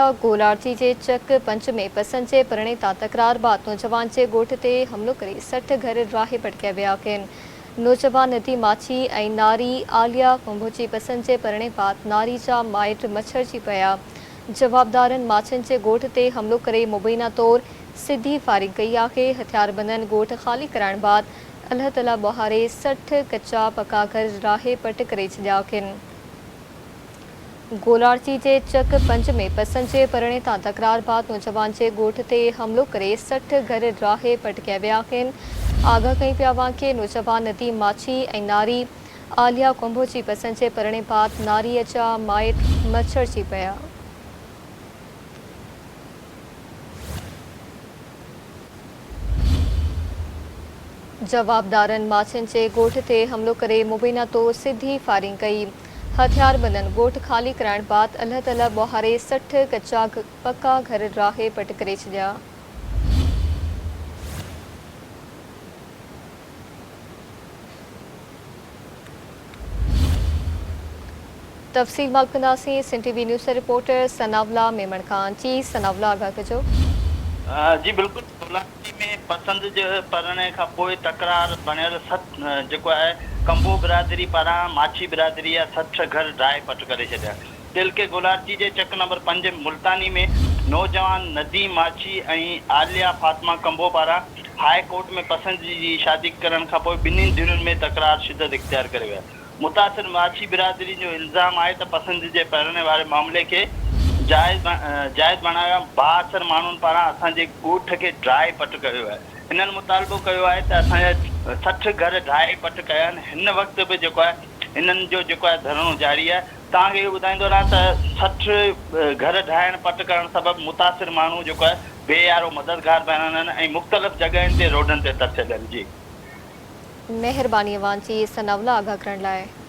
گولاڙچي جي چڪ پنچ ۾ پسند جي پرڻي تان تڪرار بعد نوجوان جي ڳوٺ تي حملو ڪري 60 گهر ڊاهي پٽڪيا ويا آهن. نوجوان ندي ماڇي ۽ ناري عاليه ڪنڀو جي پسند جي پرڻي بعد ناري جا مائٽ مڇرجي پيا. جوابدارن ماڇين جي ڳوٺ تي حملو ڪري مبينا طور سڌي فائرنگ ڪئي آهي. هٿياربندن ڳوٺ خالي ڪرائڻ بعد الهه تلهه ٻهاري 60 ڪچا پڪا گهر ڊاهي پٽ ڪري ڇڏيا آهن. گولاڙچي جي چڪ پنج ۾ پسند جي پرڻي تان تڪرار بعد نوجوان جي ڳوٺ تي حملو ڪري 60 گهر ڊاهي پٽ ڪيا ويا آهن. آگاهه ڪئي پيا اوهان کي نوجوان نديم ماڇي ۽ ناري عاليه ڪنڀو جي پسند جي پرڻي بعد ناري جا مائٽ مڇرجي پيا. جوابدارن ماڇين جي ڳوٺ تي حملو ڪري مبينا طور سڌي فائرنگ ڪئي. هٿياربندن ڳوٺ خالي ڪرائڻ بعد الهه تلهه ٻوهاري 60 ڪچا پڪا گهر ڊاهي پٽ ڪري ڇڏيا. تفصيل معلوم ڪنداسين سنڌ ٽي وي نيوز جي رپورٽر ثناء الله ميمڻ کان. جي ثناء الله آگاهه ڪجو. جي بلڪل ڪولاچي ۾ پسند جي پرڻي کان پوء تڪرار بڻيل ست جيڪو آهي ڪمبو برادري پاران ماڇي برادري جا 60 گهر ڊاهي پٽ ڪري ڇڏيا تعلقي گولاڙچي جي چڪ نمبر پنج ملتاني ۾ نوجوان نديم ماڇي ۽ عاليه فاطمه ڪمبو پاران هاء ڪورٽ ۾ پسند جي شادي ڪرڻ کان پوء ٻنهي ڌرين ۾ تڪرار شدت اختيار ڪري ويا متاثر ماڇي برادري جو الزام آهي ته پسند جي پرڻي واري معاملي کي جائز جائز بڻايو آهي، بااثر ماڻهن پاران اسان جي ڳوٺ کي ڊاهي پٽ ڪيو ويو آهي. هنن مطالبو ڪيو آهي ته اسان جا 60 گهر ڊاهي پٽ ڪيا آهن، هن وقت به جيڪو آهي هنن جو جيڪو آهي ڌرڻو جاري آهي. توهان کي اهو ٻڌائيندو رهان ته 60 گهر ڊاهڻ پٽ ڪرڻ سبب متاثر ماڻهو جيڪو آهي بي يارو مددگار بڻيل آهن ۽ مختلف جڳهين تي روڊن تي ترسيل آهن. جي. مهرباني اوهان جي ثناء الله آگاهه ڪرڻ لاء.